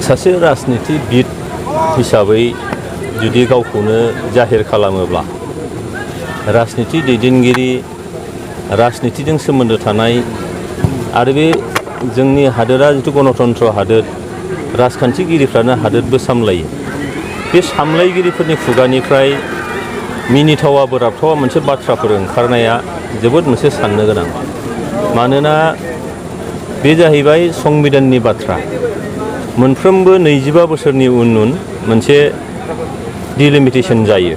सासे राजनितिबिद हिसाबै जुदि गावखौनो जाहिर खालामोब्ला राजनिति दैदेनगिरि राजनितिजों सोमोन्दो थानाय आरो बे जोंनि हादोरा जिथु गणतन्त्र हादोर राजखान्थिगिरिफ्रानो हादोरबो सामलायो बे सामलायगिरिफोरनि खुगानिफ्राय मिनिथावा बोराबथावा मोनसे बाथ्राफोर ओंखारनाया जोबोद मोनसे साननो गोनां मानोना बे जाहैबाय संबिधाननि बाथ्रा मोनफ्रोमबो 25 बोसोरनि उन मोनसे डिलिमिटेशन जायो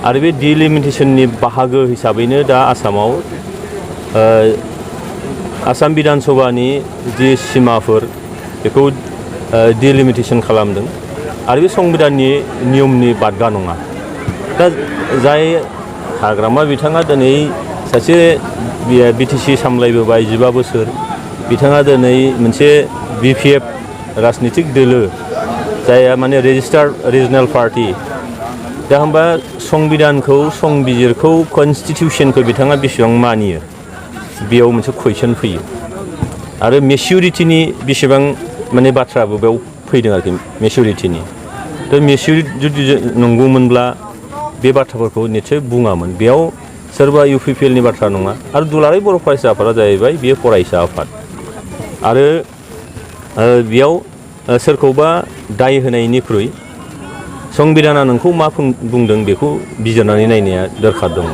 आरो बे डिलिमिटेशननि बाहागो हिसाबैनो दा आसामाव आसाम बिधान सभानि जि सिमाफोर बेखौ डिलिमिटेशन खालामदों आरो बे संबिधाननि नियमनि बादगा नङा दा जाय हाग्रामा बिथाङा दिनै सासे बिटिसि सामलायबोबाय 15 बोसोर बिथाङा दिनै मोनसे बिपिएफ राजनितिक दोलो जायहा माने रेजिस्टार्ड रिजनेल पार्टी दा होमबा संबिधानखौ संबिजिरखौ कनस्टिटिउसनखौ बिथाङा बेसेबां मानियो बेयाव मोनसे कुइसन फैयो आरो मेच्युरिटिनि बेसेबां माने बाथ्राबो बेयाव फैदों आरोखि मेच्युरिटिनि दा मेच्युरिटि जुदि नंगौमोनब्ला बे बाथ्राफोरखौ निश्चय बुङामोन बेयाव सोरबा इउपिपिएलनि बाथ्रा नङा आरो दुलाराय बर' फरायसा आफादा जाहैबाय बेयो फरायसा आफाद आरो बेयाव सोरखौबा दाय होनायनिख्रुइ संबिधाना नोंखौ मा बुंदों बेखौ बिजिरनानै नायनाया दरखार दङ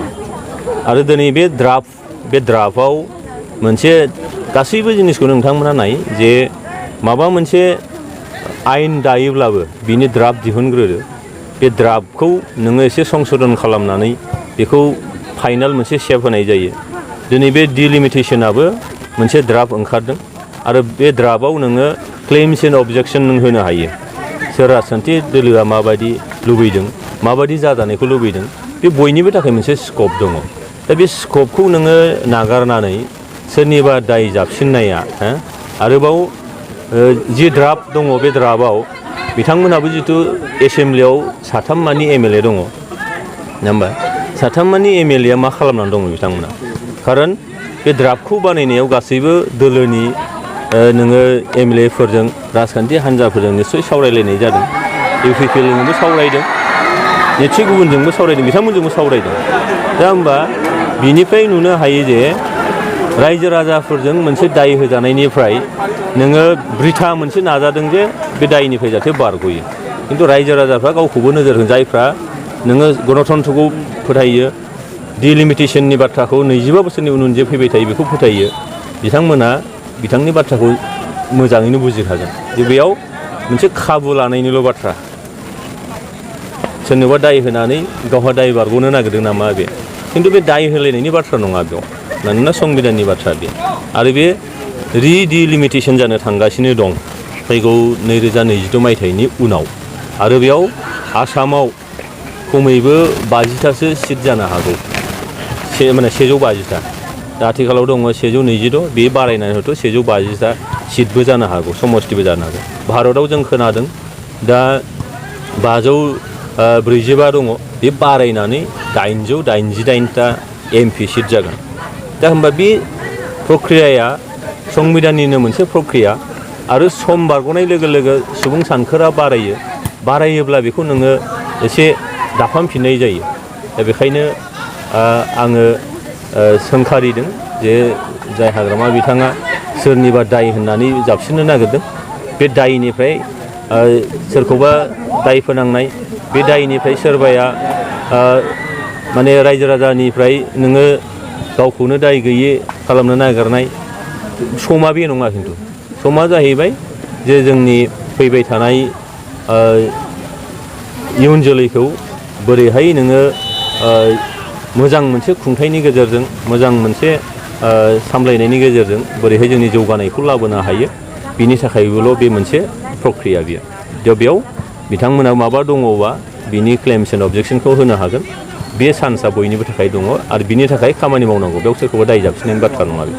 आरो दिनै बे ड्राफ्टआव मोनसे गासैबो जिनिसखौ नोंथांमोना नाय जे माबा मोनसे आयेन दायोब्लाबो बिनि ड्राफ्ट दिहुनग्रोदो बे ड्राफ्टखौ नोङो एसे संशोधन खालामनानै बेखौ फाइनाल मोनसे शेप होनाय जायो दिनै बे डिलिमिटेशनाबो मोनसे ड्राफ्ट ओंखारदों आरो बे ड्राफ्टआव नोङो क्लेम्स एन्ड अबजेक्शन नों होनो हायो सोर राजखान्थि दोलोआ माबायदि लुबैदों माबायदि जाजानायखौ लुबैदों बे बयनिबो थाखाय मोनसे स्कप दङ दा बे स्कपखौ नोङो नागारनानै सोरनिबा दाय जाबसिननाया आरोबाव जि ड्राफ्ट दङ बे ड्राफ्टआव बिथांमोनाबो जिथु एसेम्ब्लियाव 3 मानि एमएलए दङ नङा होमबा 3 मानि एमएलएआ मा खालामनानै दङ बिथांमोना खारन बे ड्राफ्टखौ बानायनायाव गासैबो दोलोनि नोङो एमएलएफोरजों राजखान्थि हान्जाफोरजों निश्चय सावरायलायनाय जादों इउपिपिएलजोंबो सावरायदों निश्चय गुबुनजोंबो सावरायदों बिथांमोनजोंबो सावरायदों दा होमबा बिनिफ्राय नुनो हायो जे रायजो राजाफोरजों मोनसे दाय होजानायनिफ्राय नोङो बृथा मोनसे नाजादों जे बे दायनिफ्राय जाहाथे बारग'यो खिन्थु रायजो राजाफ्रा गावखौबो नोजोर होन जायफ्रा नोङो गणतन्त्रखौ फोथायो डिलिमिटेशननि बाथ्राखौ 25 बोसोरनि उन जे फैबाय थायो बेखौ फोथायो बिथांमोना बिथांनि बाथ्राखौ मोजाङैनो बुजिखागोन जे बेयाव मोनसे खाबु लानायनिल' बाथ्रा सोरनोबा दाय होनानै गावहा दाय बारग'नो नागिरदों नामा बे खिन्थु बे दाय होलायनायनि बाथ्रा नङा बेयाव मानोना संबिधाननि बाथ्रा बे आरो बे रिडिलिमिटेशन जानो थांगासिनो दं फैगौ 2022 मायथाइनि उनाव आरो बेयाव आसामाव खमैबो 50थासो सिट जानो हागौ माने 150टा दा आथिखालाव दङ 126 बे बारायनानै हयथ' 150टा सिटबो जानो हागौ समस्तिबो जानो हागौ भारतआव जों खोनादों दा 545 दङ बे बारायनानै 888टा एमपि सिट जागोन दा होमबा बे प्रक्रियाया संबिधाननिनो मोनसे प्रक्रिया आरो सम बारग'नाय लोगो लोगो सुबुं सानखोआ बारायोब्ला बेखौ नोङो एसे दाफामफिननाय जायो दा बेखायनो आङो सोंखारिदों जे जाय हाग्रामा बिथाङा सोरनिबा दाय होननानै जाबसिननो नागिरदों बे दायनिफ्राय सोरखौबा दाय फोनांनाय बे दायनिफ्राय सोरबाया माने रायजो राजानिफ्राय नोङो गावखौनो दाय गैयै खालामनो नागिरनाय समा बे नङा खिन्थु समा जाहैबाय जे जोंनि फैबाय थानाय इयुन जोलैखौ बोरैहाय नोङो मोजां मोनसे खुंथायनि गेजेरजों मोजां मोनसे सामलायनायनि गेजेरजों बोरैहाय जोंनि जौगानायखौ लाबोनो हायो बिनि थाखायबोल' बे मोनसे प्रक्रिया बियो दा बेयाव बिथांमोना माबा दङबा बिनि क्लेम्स एन्ड अबजेक्शनखौ होनो हागोन बे चान्सआ बयनिबो थाखाय दङ आरो बिनि थाखाय खामानि मावनांगौ बेयाव सोरखौबा दाय जाबसिननायनि बाथ्रा नङा बे